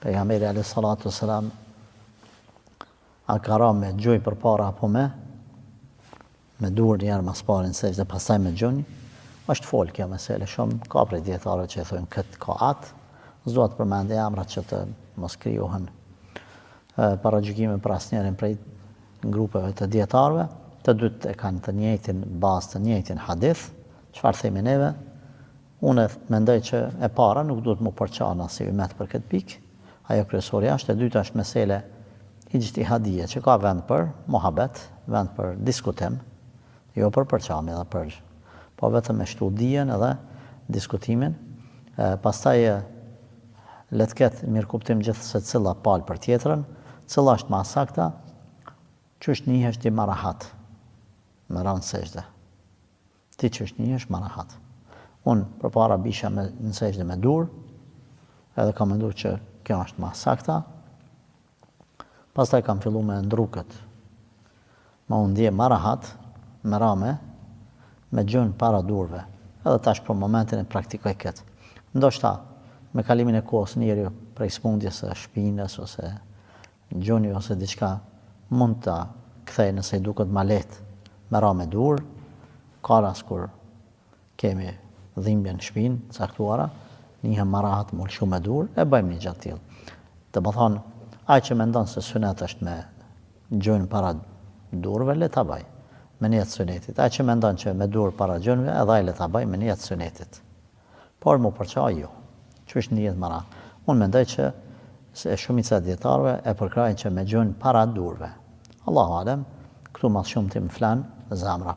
Pejgamberi alayhi salatu selam a ka ra me gjunjë përpara apo me me dur një herë mas pari në sexhde, pastaj me gjunjë, është fol kjo mesele shumë, ka prej dijetarëve që e thonë këtë ka atë, s'dua të përmendi emrat që të mos krijohen paragjykime për asnjërin prej grupeve të dijetarëve, të dytë e kanë të njëjtin bazë, të njëjtin hadith, çfarë themi neve? Unë mendoj që e para nuk duhet mu përça na si ymet për këtë pikë, ajo kryesorja është, e dyta është mesele ixhtihadije që ka vend për muhabet, vend për diskutim, jo për përçamje dhe për po vetëm me shtu dijen edhe diskutimin, e, pastaj le të ketë mirëkuptim gjithsecila palë për tjetrën, cila është ma e sakta, qysh nihesh ti ma rahat, me ra në sexhde. Ti qysh nihesh ma rahat. Unë përpara bisha me në sexhde me dur, edhe kam mendu që kjo është ma sakta. Pastaj kam fillu me ndrru këtë. Ma u ndje ma rahat, me ra me, me gjunjë para durve. Edhe tash për momentin e praktikoj këtë. Ndoshta, me kalimin e kohës njeriu prej smundjes së shpinës ose gjuni ose diçka mund ta kthejë nëse i duket ma lehtë me ra me dur, ka rast kur kemi dhimbje në shpinë të caktuara, nihem ma rahat m'u lëshu me dur, e bëjmë një gjë të tillë. Domethënë, ai që mendon se synet është me gjunjë para durve, le ta bëjë me nijet synetit. Ai që mendon që me dur para gjunjve, edhe ai le ta bëjë me nijet synetit. Por m'u përça jo. Qysh ndihet ma rahat. Unë mendoj që se shumica e dijetarëve e përkrahin që me gjunjë para durve. Allahu alem, këtu ma së shumti më flen zemra.